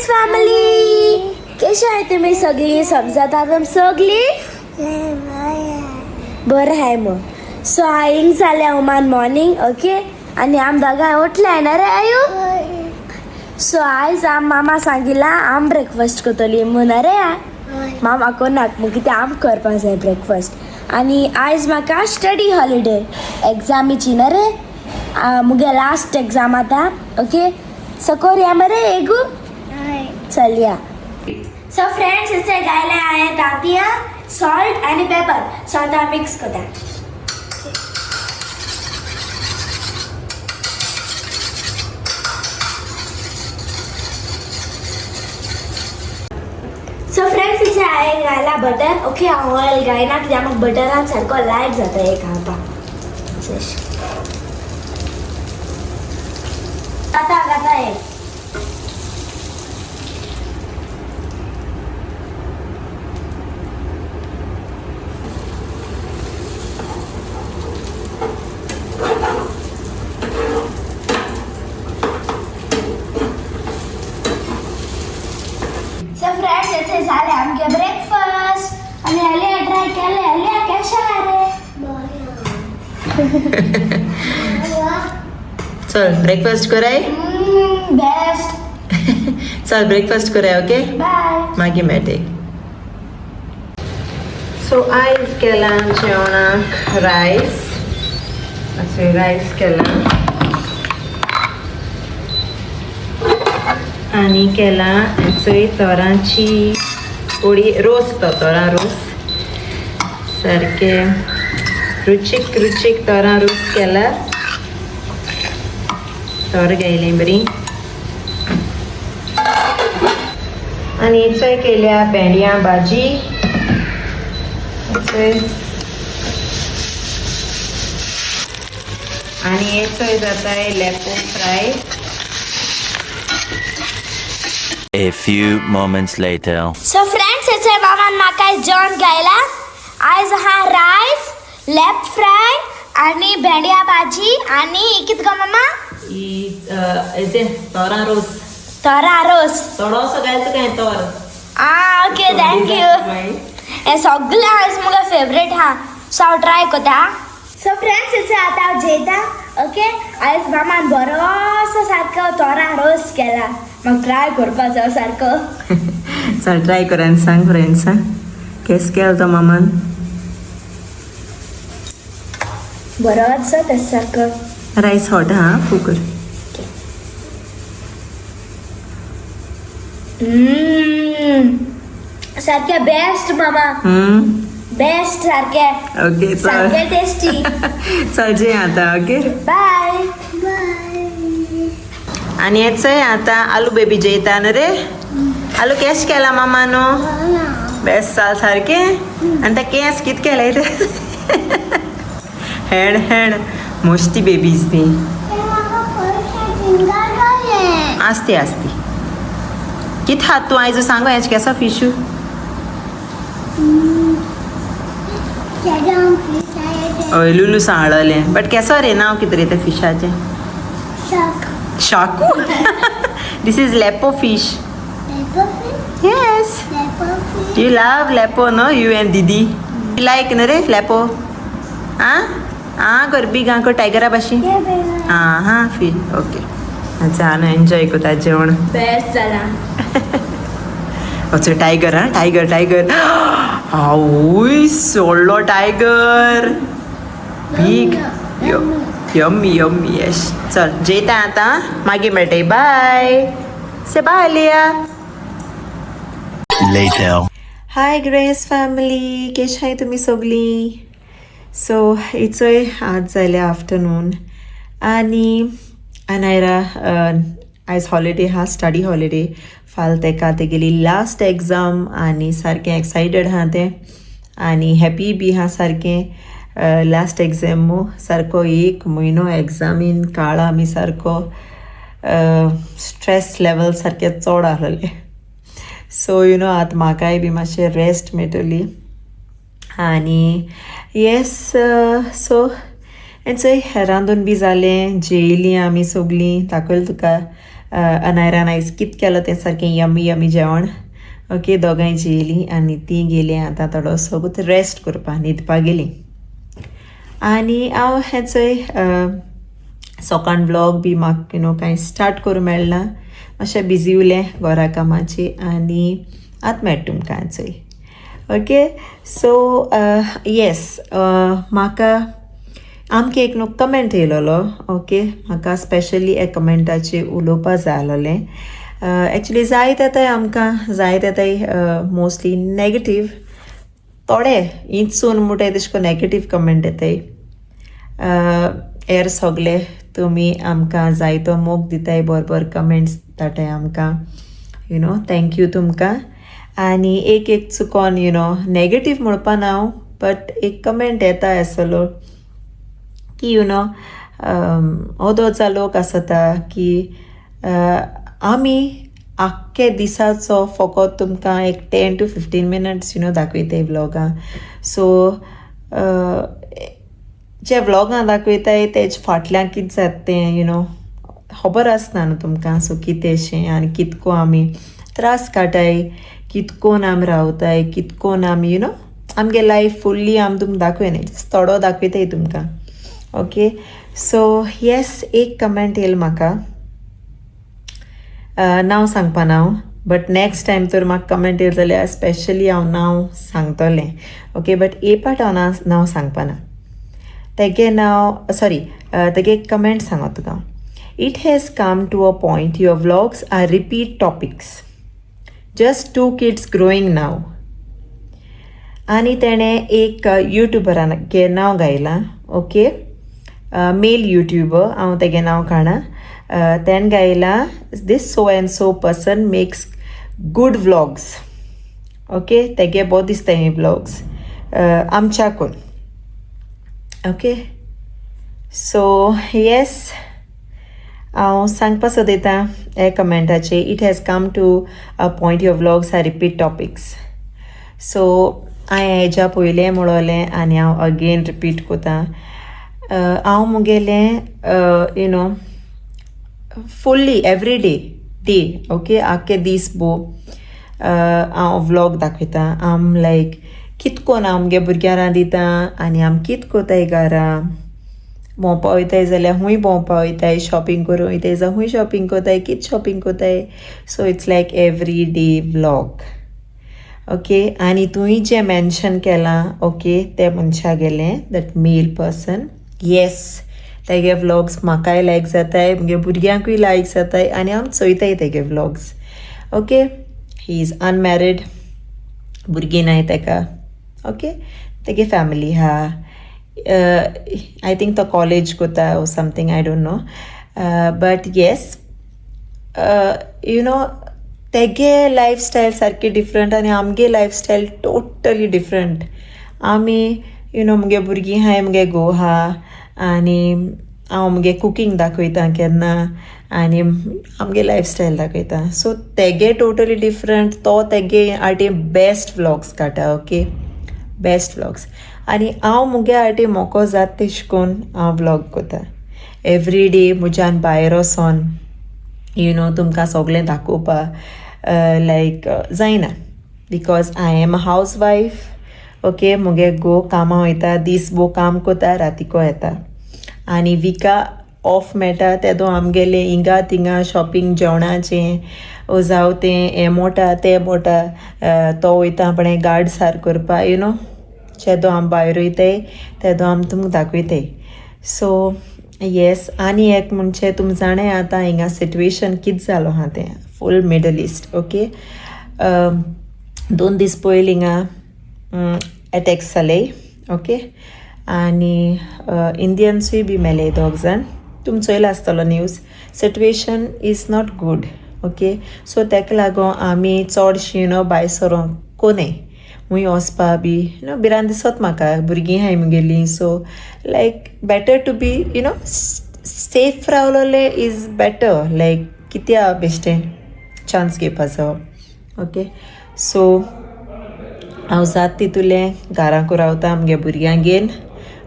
Grace family, कशी आहे तुम्ही सगळी? समजात तुम सगळी बरं आहे मग. सो आईंग जालें उमान मॉर्निंग, ओके. आनी आम दोगांय उठले ना रे आयु. सो आयज आम मामा सांगिला आम ब्रेकफास्ट करतली म्हूण रे. मामा कोणाक मग कितें आम करपाक जाय ब्रेकफास्ट. आनी आयज म्हाका स्टडी हॉलिडे एग्जामीची ना रे. मुगे लास्ट एग्जाम आतां, ओके. सो करुया मरे एगू, चलया. सो फ्रेंड्स, इथे गायले आहे तांतिया, सॉल्ट आनी पेपर. सो आतां मिक्स करता. सो फ्रेंड्स, इथे हांवें घायला बटर, ओके. हांव ऑयल घायना कित्याक म्हाका बटरान सारको लायक जाता हे खावपाक. आतां घाता एक. सो फ्रेंड्स, इथे झाले आमगे ब्रेकफास्ट आणि आलिया ट्राय केले. आलिया, कशा रे? चल ब्रेकफास्ट कराय. बेस्ट. चल ब्रेकफास्ट कराय, ओके. बाय. मागीर मेळटे. सो आयज केला जेवणाक रायस, अशें रायस केला आनी केला चोय तोरांची पोळी, रोस, तो तोरां रोस, सारकें रुचीक रुचीक तोरां रोस केला. तोर गायली बरी. आनी चोय केल्या भेंड्या भाजी चोय. आनी चोय जाताय लेपो fry. A few moments later. So friends, इथे मामान म्हाका जेवण गायला. आयज आहा रायस, लेप फ्राय आणि भेंड्या भाजी. आणि कित गो मामा? ही हेजे तोरां रोस. तोरा रोस. थोडोसो घालता काय तोर. आ ओके, thank you. हे सगळें आयज मुगे फेवरेट हा. सो हांव ट्राय करता. सो फ्रेंड्स, इथे आतां हांव जेयता, ओके. आयज मामान बरोसो सारको तोरा रोस केला. म्हाका ट्राय करपा जाय सारको. चल ट्राय कर आनी सांग फ्रेंड्सां केस केलो तो मामान. बरोच तें सारको. रायस हॉट हा, फूल कर. सारकें बेस्ट मामा. बेस्ट सारकें. ओके, चल. सारकें टेस्टी. चल जे आतां, ओके. बाय बाय. आनी येचय आतां आलू बेबी जेयता न्हू रे. आलू केश केला मामा न्हू? बेस्ट जाल सारकें. आनी ते केंस कित केले ते हेड हेड मोस्टी बेबीज ती. आसती आसती. कित खात तूं आयज सांगो? हेच केसो फिशू? हय, लुलू सांगलें, बट केसो रे? नांव कितें रे त्या फिशाचें? शाकू. This is लेपो fish. Yes. You love लेपो no? You and दीदी लायक न्हू रे लेपो? आं आं, कर बीग आं, कर टायगरा भाशेन. आं हां, फील ओके. अच्छा न्हू, एन्जॉय करता जेवण. बेस्ट जाला. अच्छा टायगर. आं, टायगर टायगर. आवूय, व्हडलो tiger, big. Yummy yummy, Yash. चल जेयता आतां, मागीर मेळटाय. बाय, से bye Liya. Later. Hi grace family, केश हाय तुमी सगळीं? सो इचोय आज जाल्या आफ्टरनून आनी अनायरा आयज हॉलिडे हा, स्टडी हॉलिडे. फाल तेका तेगेली लास्ट एग्जाम आनी सारकें एक्सायटेड हा तें आनी हॅपी बी हा सारकें. लास्ट एग्जाम मू, सारको एक म्हयनो एग्जामीन काळा आमी, सारको स्ट्रेस लेवल सारकें चड आहलें. सो you know आतां म्हाकाय बी मातशें रेस्ट मेळटली. आनी येस, सो चोय रांदून बी जालें, जेयलीं आमी सगलीं. दाखयलें तुका अनायरान आयज कित केलां तें सारकें यमी यमी जेवण. ओके, दोगांय जेयलीं आनी तीं गेलीं आतां थोडोसो रेस्ट करपा, न्हिदपा गेलीं. आनी हांव हें चोय सकाळ व्लॉग बी म्हाका you know कांय स्टार्ट करूं मेळना, मातशें बिजी उरलें घरा कामाची. आनी आतां मेळटा तुमकां चोय. ओके, सो येस, म्हाका आमकां एक न्हू कमेंट येयलोलो. ओके, म्हाका स्पेशली एक कमेंटाचेर उलोवपा जाय आसलोलें. एक्चुली जायत येताय आमकां, जायत येताय मोस्टली नेगेटीव, थोडे इंचून म्हणटाय तशें करून नेगेटीव कमेंट येताय. हेर सगले तुमी आमकां जायतो मोग दिताय, बरे बरे कमेंट्स धाडटाय आमकां, you know thank you तुमकां. आनी एक एक चुकोन you know negative म्हणपा ना हांव, बट एक कमेंट येता आसलो की you know ओदोचा लोक आसता की आमी आख्खे दिसाचो फकत तुमकां एक 10 to 15 minutes दाखयताय व्लॉगां. सो जे व्लॉगां दाखयताय तेज फाटल्यान कितें जाता तें you know खबर आसना न्हू तुमकां. सो कितेंशें आनी कितको आमी त्रास काडटाय, कितकोन आमी रावताय, कितकोन आमी you know आमगे लायफ फुल्ली आमी तुमकां दाखयनाय, जस्ट थोडो दाखयताय तुमकां. ओके, सो येस, एक कमेंट येयल म्हाका, नांव सांगपा ना हांव, बट नेक्स्ट टायम तर म्हाका कमेंट येयल जाल्यार स्पेशली हांव नांव सांगतलें. ओके, बट ए पाट हांव नांव सांगपा ना. तेगे नांव, सॉरी, तेगे एक कमेंट सांगो तुका: "It has come to a point your vlogs are repeat topics. Just two kids growing now." आनी तेणें एक युट्युबरागे नांव गायलां. ओके, मेल युट्युबर, हांव तेगे नांव काणा. तेणें गायलां, "This so and so person makes good vlogs." Okay, तेगे बरो दिसता हे व्लॉग्स आमच्याकून. ओके, सो येस, हांव सांगपा सोदता हे कमेंटाचे, "It has come to a point your vlogs are repeat topics." So हांवें हेज्या पयलें म्हणलें आनी हांव अगेन रिपीट कोता, हांव मुगेलें fully every day day, okay, आख्खे दीस भो हांव व्लॉग दाखयता. आम लायक कितकोन हांव आमगे भुरग्यांक दिता आनी आम कित कोताय घरा, भोंवपा वयताय जाल्यार खूंय भोंवपा वयताय, शॉपिंग करूंक वयताय जाल्यार खूंय शॉपिंग कोताय, कित शॉपिंग कोताय. So it's like every day vlog, okay? आनी तुवें जें मेन्शन केलां, ओके, ते मनशा गेलें, that mail person, yes, तेगे व्लॉग्स म्हाकाय लायक जाताय, मुगे भुरग्यांकूय लायक जाताय आनी आम चोयताय तेगे vlogs. Okay, he is unmarried, भुरगीं नाय तेका. ओके, तेगे फॅमिली आहा, I think तो कॉलेज कोता or something, I don't know, but yes, तेगे लायफस्टायल सारकी डिफरंट आनी आमगे लायफस्टायल टोटली डिफरंट. आमी you know मुगे भुरगीं आहाय, मुगे घोव आहा आनी हांव मुगे कुकींग दाखयता केन्ना आनी आमगे लायफस्टायल दाखयता. सो तेगे टोटली डिफरंट. तो तेगे आटी बेस्ट व्लॉग्स काडटा, ओके, बेस्ट व्लॉग्स. आनी हांव मुगे आटी मोको जाता तेश कोन्न हांव व्लॉग कोता. एवरी डे म्हज्यान भायर वचोन you know तुमकां सगळें दाखोवपा लायक जायना because I am a house wife, okay? मुगे घोव कामां वयता, दीस भोर काम कोता, रातीको येता आनी विका ऑफ मेळटा तेदो आमगेलें हिंगा थिंगा शॉपिंग, जेवणाचें ओ जावं तें हें मोटा तें मोटा, तो वयता आपणें गार्ड सार करपा, you know जेदो आम भायर वयताय तेदो आम तुमकां दाखयताय. सो येस, आनी एक म्हणजे तुमी जाणाय आतां हिंगा सिट्युएशन कितें जालो आहा तें, फूल मिडल इस्ट. ओके, 2 दीस पयलीं हिंगा एटॅक्स जाले. ओके, आनी इंडियन्सूय बी मेले दोग जाण, तुमी चोयला आसतलो news. Situation is not good, okay? So तेका लागून आमी चडशीं you know भायर सरोंक कोन्नाय, खूंय वचपा बी you know भिरांत दिसत म्हाका, भुरगीं आहाय मुगेलीं. So like better to be safe रावलोलें is better. लायक कित्या बेश्टें चान्स घेवपाचो? ओके, सो हांव जाता तितूलें घरांकू रावता आमगे भुरग्यांगेर.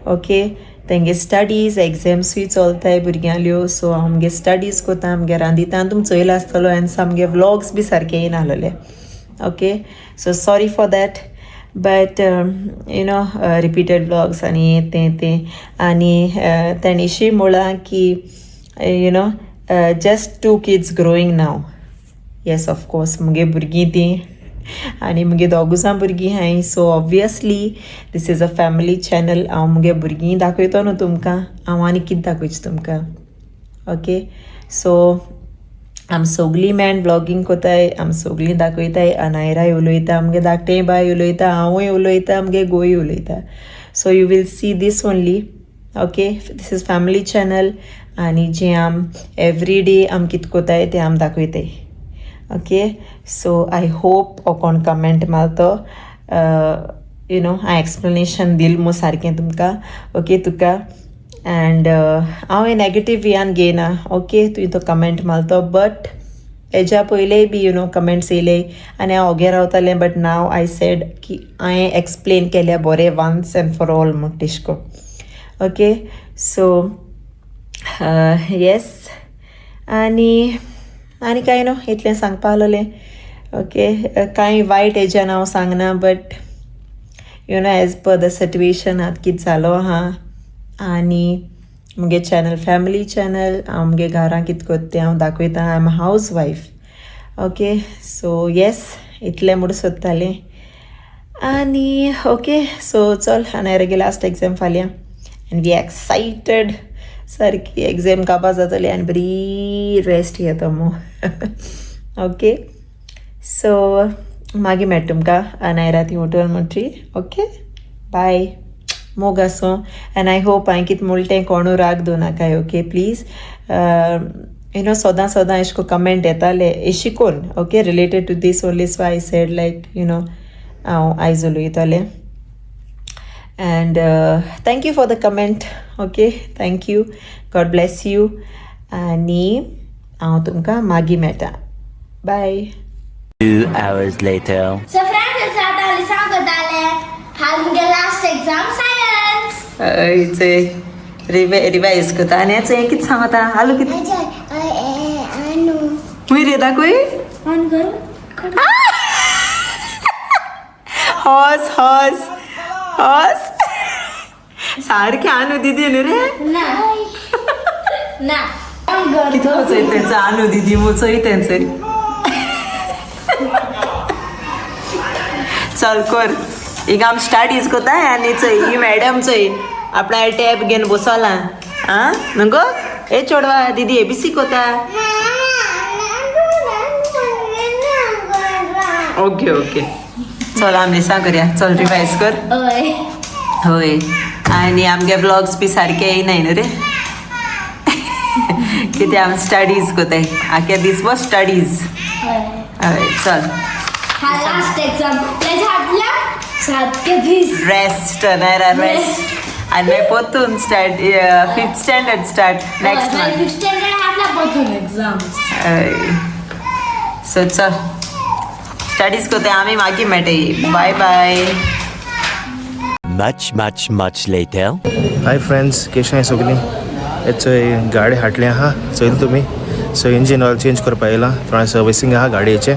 ओके. तेंगे स्टडीज एग्जाम्सूय चलताय भुरग्यांल्यो. सो हांव आमगे स्टडीज कोता, आमगे रांदिता. तुमी चोयला आसतलो आनी आमगे व्लॉग्स बी सारके येयनाहलेले. Okay, so sorry for that, but repeated vlogs आनी तें तें आनी तेणेशी म्हळां की just two kids growing now. Yes, of course, मुगे भुरगीं तीं आनी मुगे दोगूजां भुरगीं हाय. So obviously this is a family channel. हांव मुगे भुरगीं दाखयतो न्हू तुमकां, हांव आनी कितें दाखयचें तुमकां? ओके, सो आम सगलीं मेळन व्लॉगींग कोताय, आम सगलीं दाखयताय. अनायराय उलयता, आमगे धाकटें बाय उलयता, हांवूय उलयता, आमगे गोय उलयता. So you will see this only. Okay, this is family channel आनी जें आम एवरी डे आम कितें कोताय तें आम दाखयताय. ओके, सो I hope हो कोण कमेंट मारतो, हांवें एक्सप्लेनेशन दिल मू सारकें तुमकां. ओके, तुका एंड हांव हें नेगेटीव वेयान घेयना. ओके, तुवें तो कमेंट मारतो, बट हेज्या पयलेय बी कमेंट्स येयले आनी हांव ओगे रावतालें, बट नाव I said की हांवें एक्सप्लेन केल्या बरें वन्स एंड फॉर ऑल म्हूण तेश कोन. ओके, सो येस, आनी आनी कांय न्हू, इतलें सांगपा आहलोलें. ओके, कांय वायट हेज्यान हांव सांगना, but as per the situation आतां कितें जालो आहा आनी मुगे चॅनल फॅमिली चॅनल, हांव मुगे घरां कितें कोत्ता तें हांव दाखयता. I am house wife. Okay, so yes, इतलें म्हूण सोदतालें. आनी ओके, सो चल, आनी लास्ट एग्जाम फाल्यां आनी we excited सारकी. एग्जाम काबार जातली आनी बरी रेस्ट घेता मू. ओके, सो मागीर मेळटा तुमकां. अनायरा ती उठोवन म्हणटी. ओके, बाय, मोग आसूं. आनी I hope हांवें कितें म्हणलें तें कोणू राग दवरनाकाय. ओके, प्लीज, सदां सदां अशें करून कमेंट येताले एशी कोन, okay, related to this only. So I said like हांव आयज उलयतलें and thank you for the comment. Okay, thank you, God bless you. आनी हांव तुमकां मागीर मेळटा. बाय. 2 hours later. So friends, आता लिसांव करताले. हाल मुगे लास्ट एक्झाम सायन्स. चोय, रिवायज करता आनी चोय कितें सांगता. हालो, कितें वयर येता खंय? ऑन करू. हॉस हॉस हॉस, सारकें आनू दिदी न्हू रे. ना ना, ऑन कर. कितको चोय तेंचो आनू दिदी मू, चोय तेंचो. चल कर, हिंगा आम स्टडीज कोताय आनी चोय ही मॅडम चोय आपणा टॅब घेवन बसोला. आं न्हू गो, ए चोडवा, दिदी एबीसी कोता. ओके ओके, चल आम लिसां करया. चल रिवायज कर. हय. हय, आनी आमगे ब्लॉग्स बी सारके येयनाय न्हू रे, कित्याक आम स्टडीज कोताय आख्या दीस बस स्टडीज. हय. हय, चल. हा लास्ट एक्झाम, त्याच्या हातला सारखे फीस. रेस्ट नायरा, रेस्ट आनी मागीर पोतून start fifth standard start next month. Fifth standard हातला पथून एक्झाम. हय, सो चल, स्टडीज कोताय आमी, मागीर मेळटाय. बाय bye. Much, much, much later. Hi friends, केशें सगळीं? चोय, गाडी हाडली आहा, चोयली तुमी. सो इंजीन ऑयल चेंज करपा येयलां, थोडें सर्विसींग आहा गाडयेचें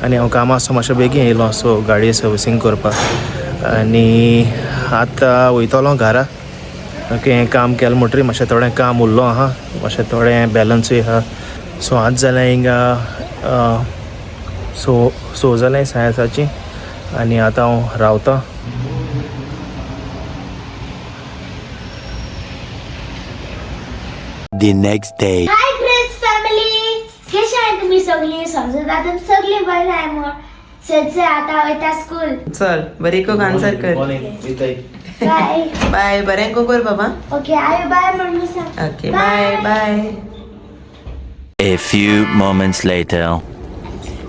आनी हांव कामां आसा, मातशें बेगीन येयलो सो गाडये सर्विसींग करपाक आनी आतां वयतलो घरा. ओके, हें काम केलें म्हणटरीर मातशें थोडें काम उरलो आहा, मातशें थोडें बॅलन्सूय आहा. सो आतां जालें हिंगा सो सो जालें सायन्साची आनी आतां हांव रावतां. The next day. Hi Chris family, कशी आहे तुम्ही सगळी? समजता तुम्ही सगळी बरे आहे मग. सचे आता वयता स्कूल. चल, बरी कोक आन्सर कर. बाय. बाय, बरें कर बाबा. ओके, I bye म्हणून सांग. Okay, bye bye. A few moments later.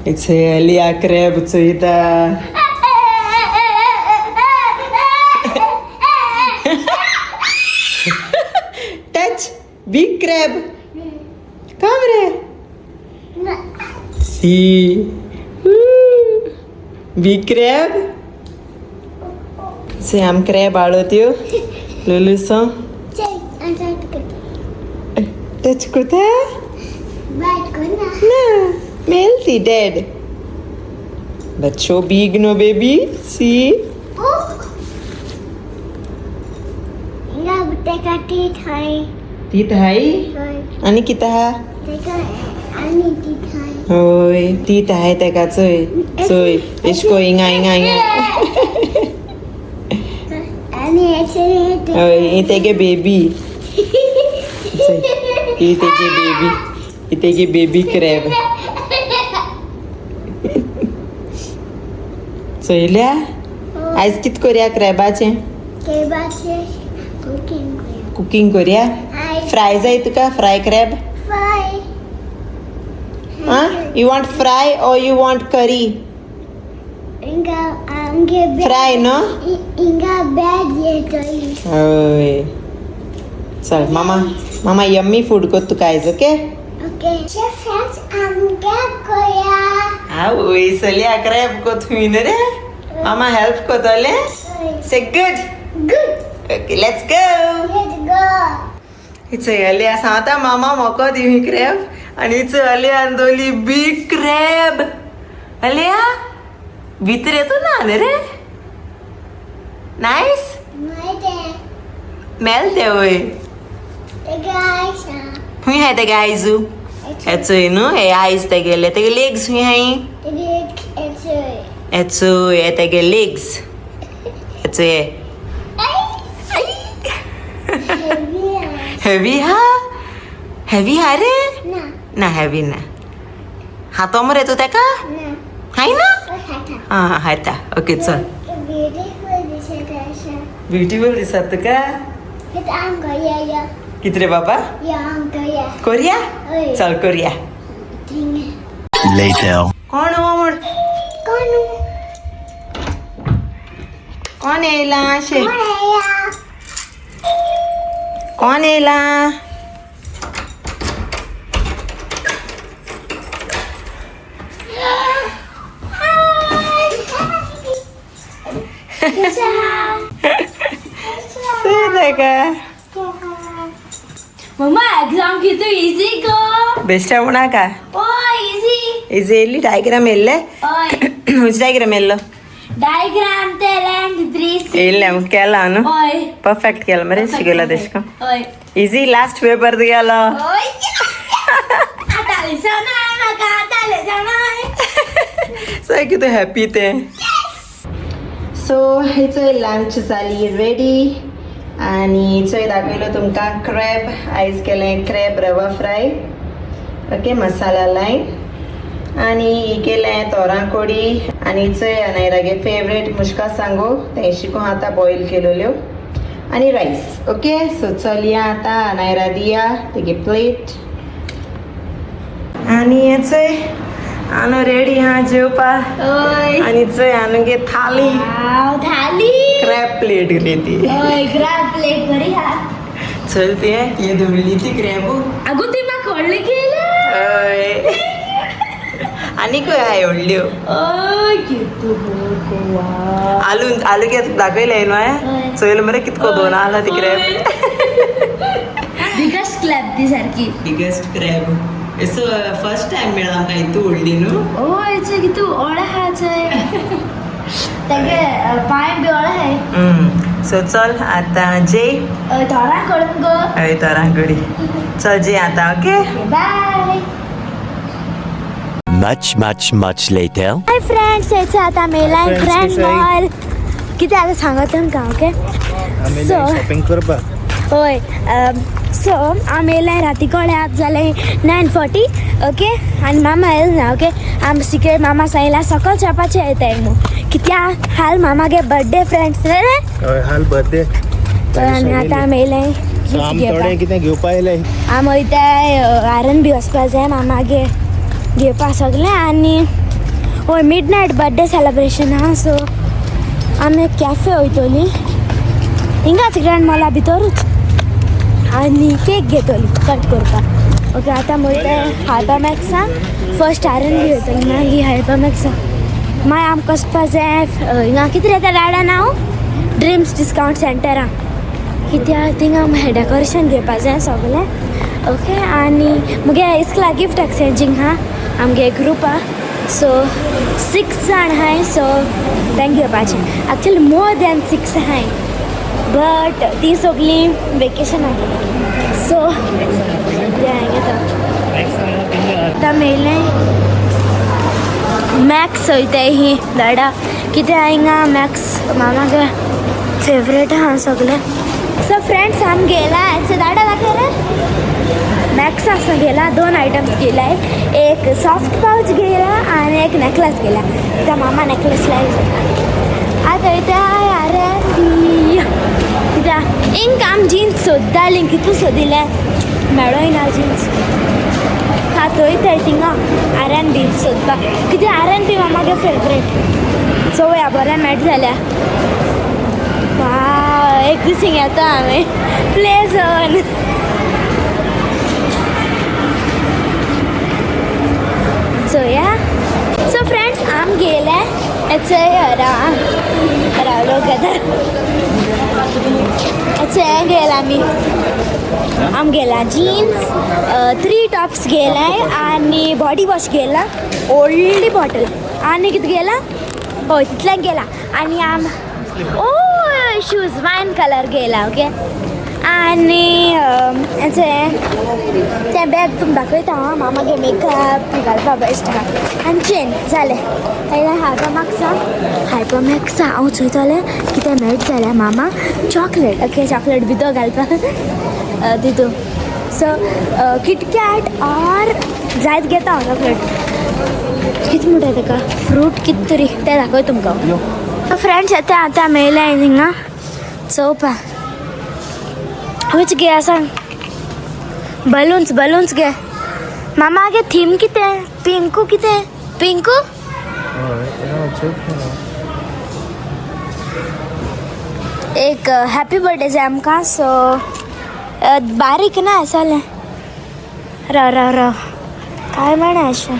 It's Alia crab चोयता. Touch big crab. Come रे. See. Big crab. See, आम क्रॅब हाडलो त्यो लुलुसो. टच करता ना, मेल ती dead. But so big no baby, see. तीत हाय आनी कितें आहा? होय तीत हाय तेका. चोय चोय, एशको हिंगा हिंगा हिंगा. हय, ही तेगे बेबी. चोय, ही तेगे बेबी, ही तेगे बेबी क्रॅब. चोयल्या? आयज कित करया क्रॅबाचें? कुकींग करया. फ्राय जाय तुका? Fry crab? Ah, you want fry or you want curry? Fry न्हू? हय, चल मामा, मामा यम्मी फूड कर तुका आयज. ओके. आवय, चलया क्रॅब कोथूय न्हू रे. मामा हेल्प करतले. Say good. Okay, let's go. चोय अलिया सांगता मामा म्हाका दी क्रॅब. आनी चोय अलियान दवरली बीग क्रॅब. अलिया भितर येतो ना न्ही रे? नायस मेल ते. वय, खूंय आहाय तेगे आयजू? हे चोय न्हू, हे आयज तेगेले, तेगे लेग्स खूंय आहाय? हे चोय, हे तेगे लेग्स, हे चोय. हेवी हा, हेवी हा रे. ना, हेवी ना. हातो मरे तूं तेका हाय ना. आं, हायता. ओके, चल. ब्युटिफूल दिसता तुका. कित रे बाबा? कोरिया. चल कोरिया. Later. कोण हो म्हण? कोण येयला अशें? कोण येयला? तेका मम्मा, एग्जाम कितू इजी गो. बेश्टा म्हणाका. ओ, इजी. इजी येयली. डायग्राम येयल्ले? ओय. खंयचे डायग्राम येयल्लो? डायग्राम ते लँड ब्रीज. येयल्ले, केला न्हू? ओय. परफेक्ट केला मरे, शिकयला तेश कोन. ओय. इजी लास्ट पेपर तुगेलो. ओय, आतां जावनाय म्हाका, आतां जावनाय. सो कितें हॅपी तें. सो हेचोय लंच जाली रेडी. आनी चोय दाखयलो तुमकां क्रॅब. आयज केलें क्रॅब रवा फ्राय, ओके, मसाला लायन. आनी ही केलें तोरां कोडी. आनी चोय अनायरागे फेवरेट मुश्का सांगो, तें शिको आतां बॉयल केलेल्यो. आनी रायस. ओके, सो चलया आतां अनायरा दिया तेगे प्लेट. आनी हें चोय, आनो रेडी हा जेवपा. ओय. आनी चोय आनुगे थाली. वाव, थाली. क्रॅब प्लेट रे ती. ओय, क्रॅब प्लेट बरी हा. चल, ते ये धुवली ती क्रॅब. अगो, ती म्हाका व्हडली केलं. हय, आनी खंय आहाय व्हडल्यो? ओय, कितू गो, वाव. आलू आलू घेत दाखयलें न्हू हांवें? हय. चोयलें मरे कितको दोन आसा ती क्रॅब. बिगेस्ट क्रॅब ती सारकी. Biggest crab so first time मेळ्ळा आमकां इतू व्हडली न्हू. ओय, चोय कितू ओळ आहा चोय, तेगे पांय बी ओळ आहाय. सो चल आतां जेय. तोरां करून गो. हय, तोरां कडी. चल जेय आतां. Okay. Bye. Much, much, much later. Hi friends, यायचं आता मेला Friends, grand कशे आहे? मॉल. कितें आतां सांगत तुमकां. ओके. आमी शॉपिंग करपाक. हय, सो आमी येयले राती कडेन, आतां जालें 9:40. ओके, आनी मामा येयलो ना. ओके, आमी सिक्रेट मामा सांगला सकल चोवपाचें येताय म्हणून, कित्याक हाल मामागे बर्थडे फ्रेंड्स रे. हय, हाल बर्थडे. आनी आतां आमी येयले. सो आमी थोडे कितें घेवपा येयले. आमी वयताय आर एन बी वचपा जाय मामागे घेवपा सगळें. आनी हय, मिड नायट बर्थडे सेलिब्रेशन आहा, सो आमी कॅफे वयतोली हिंगाच ग्रँड मॉला भितरूच आनी केक घेतली कट करपाक. ओके, आतां वयताय हायपर मॅक्सान. फर्स्ट आर एन बी वयतली, मागीर हायपर मॅक्सान. मागीर आमकां वचपा जाय हिंगा कितें रे तें गार्डन हांव ड्रिम्स डिस्कावंट सेंटरां, कित्याक थिंगा आमकां डेकोरेशन घेवपा जाय सगळें. ओके आनी मुगे इस्कला गिफ्ट एक्सचेंजींग आहा आमगे ग्रुप आहा सो 6 जाण आहाय सो तेंक घेवपाचें एक्चुअली मोर दॅन 6 आहाय बट ती सगळीं वेकेशनाक गेली सो तें घेता आतां मेळ्ळें मॅक्स वयताय ही दाडा कितें हिंगा मॅक्स मामागे फेवरेट आहा सगळें. सो फ्रेंड्स आम गेला सो दाडा दाखय रे मॅक्स आसा गेला 2 आयटम्स गेलाय एक सॉफ्ट पावच गेला आनी एक नेकलेस गेला. त्या मामा नेकलेस लाय आतां वयता आर.एन.बी. कित्याक इंक आम जीन्स सोदतालीं कितू सोदिलें मेळोय ना जीन्स. आतां वयताय थिंगा आर.एन.बी सोदपाक कित्याक आर.एन.बी मामागे फेवरेट. चोवया बरें मेळट जाल्यार वा एक दीस हिंग येता हांवें प्ले झोन. चोया. सो फ्रेंड्स आम गेले चोय रावलो गदर चोय गेला आमी आम गेला जीन्स 3 टॉप्स गेलाय आनी बॉडी वॉश गेला व्हडली बॉटल आनी कितें गेला हय तितल्यान गेला आनी आम ओ शूज वायन कलर गेला. ओके आनी तें बॅग तुमकां दाखयता हांव मामागे मेकअप घालपा बेस्ट आहा आनी चेन जालें. हायपरमॅक्सा हायपरमॅक्सा हांव चोयतलें कितें मेळट जाल्यार मामा चॉकलेट. ओके चॉकलेट भितर घालपाक तितू सो किटकॅट ऑर जायत घेता हांव चॉकलेट. कितें म्हणटा तेका फ्रूट कितें तरी तें दाखय तुमकां. फ्रेंड्स आतां आतां मेळ्ळें हिंगा चोवपा which गे सांग बलून्स बलून्स गे मामा गे थीम कितें पिंकू कितें पिंकू एक हॅपी बर्थडे जाय आमकां. सो बारीक ना जालें राव राव राव काय म्हणा अशें.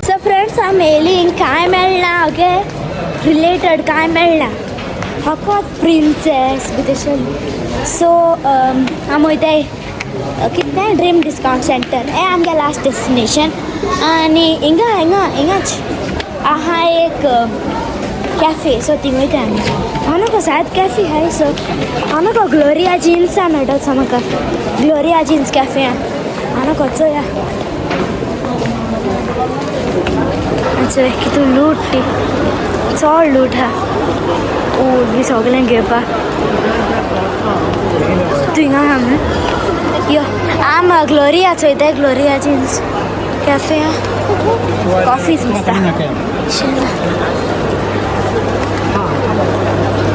सो फ्रेंड्स आमी येयली कांय मेळना. ओके रिलेटेड कांय मेळना फकत प्रिन्सेस बी तशें. सो आमी वयताय कितें ड्रीम डिस्कावंट सेंटर हें आमगे लास्ट डेस्टिनेशन. आनी हिंगा हिंगा हिंगाच आहा एक कॅफे. सो थिंग वयता आमी हांव नको सायद कॅफे आहाय. सो हांव नको ग्लोरिया जिन्सा मेळटलो म्हाका ग्लोरिया जिन्स कॅफे हांव नको चोया. चोय कितू लूट ती चड लूट आहा ऊट बी सगळें घेवपाक तूं हिंगा आहा मरे यो आम ग्लोरिया चोयताय ग्लोरिया जिन्स कॅफे कॉफीज दिसता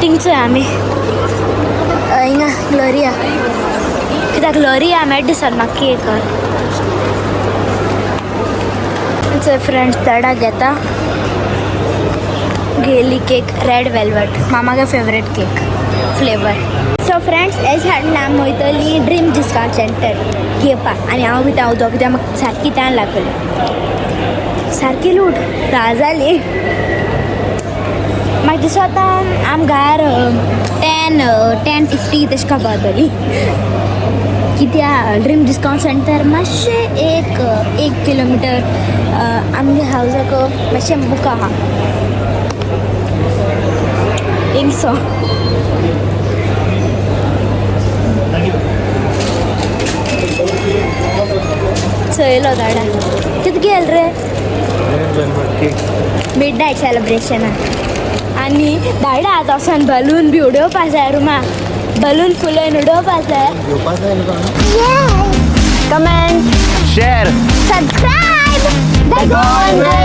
थिंग चोय आमी हिंगा ग्लोरिया कित्याक ग्लोरिया मेळटा दिसता म्हाका केक. चोय फ्रेंड्स दडा घेता गेली केक रेड वेलवेट मामागे favourite cake flavour. So friends हेज हाडून आमी वयतली ड्रीम डिस्कावंट सेंटर घेवपाक आनी हांव बी उदक कित्याक म्हाका सारकी तान लागली सारकी लूट धा जाली म्हाका दिसता आम घार 10:10:50 तशें करून पावतली कित्याक ड्रीम डिस्कावंट सेंटर मातशें एक किलोमिटर आमगे हावजाक मातशें मुखार आहा हिंगसो. चोयलो दाडा कितें गेल रे मिड नायट सेलिब्रेशना आनी दाडा आतां वचोन बलून बी उडोवपा जाय रुमा बलून फुलोवन उडोवपा जाय. Comment, share, subscribe the golden